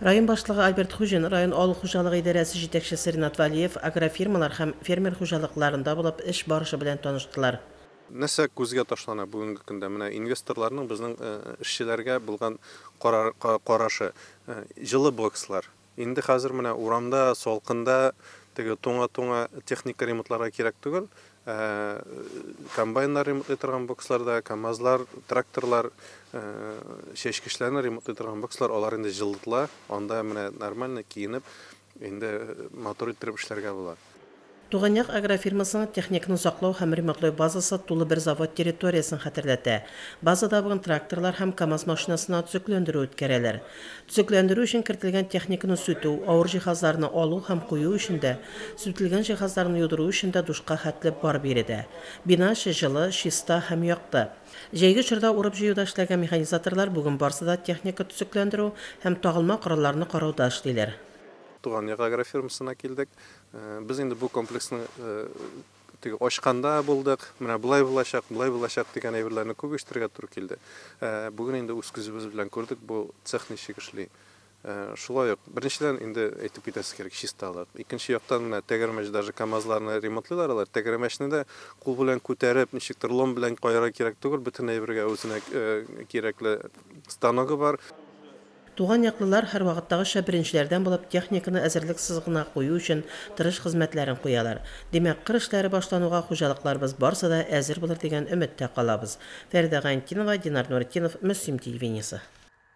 Район башлыгы Альберт Хуҗин, район авыл хуҗалыгы идарәсе җитәкчесе Ринат Вәлиев агрофирмалар һәм фермер хуҗалыкларында булып эш барышы белән таныштылар. Нәрсә күзгә ташлана бүгенге көндә? Менә инвесторларның безнең эшчеләргә булган карашы. Җылы бокслар. Инде хәзер менә урамда, салкында теге туңа-туңа техника ремонтларга кирәк түгел. Комбайннар ремонтлый торган боксларда, КАМАЗлар, тракторлар, чәчкечләрне ремонтлый торган бокслар, алар инде җылытыла. Анда менә нормально киенеп, инде матур иттереп эшләргә була. Туган як агрофирмасының техниканы саклау һәм ремонтлау базасы тулы бер завод территориясен хәтерләтә. Базада бүген тракторлар һәм КАМАЗ машинасына төзекләндерү үткәрәләр. Төзекләндерү өчен кертелгән техниканы сүтү, авыр җиһазларны алу һәм кую өчен дә, сүтелгән җиһазларны юдыру өчен дә душка хәтле бар биредә. Бина эче җылы, чиста һәм якты. Җәйге чорда урып-җыюда эшләгән механизаторлар бүген барсы да техника төзекләндерү һәм тагылма коралларны карауда эшлиләр. Туган як агрофирмасына килдек. Без инде бу комплексны теге ачканда булдык. Менә болай булачак, болай булачак дигән әйберләрне күп ишетергә туры килде. Бүген инде үз күзебез белән күрдек, бу цех ничек эшли. Шулай ук, беренчедән инде әйтеп китәсе кирәк, чисталык. Икенче яктан менә тәгәрмәч, даже КАМАЗларны ремонтлыйлар алар. Тәгәрмәчне дә кул белән күтәреп, ничектер лом белән каерырга кирәк түгел, бөтен әйбергә үзенә кирәкле станогы бар. Туган яклылар һәрвакыттагыча беренчеләрдән булып техниканы әзерлек сызыгына кую өчен тырыш хезмәтләрен куялар. Димәк, кыр эшләре башлануга хуҗалыкларыбыз барсы да әзер булыр дигән өметтә калабыз. Фәридә Гайнетдинова, Динар Нуретдинов, Мөслим телевидениесе.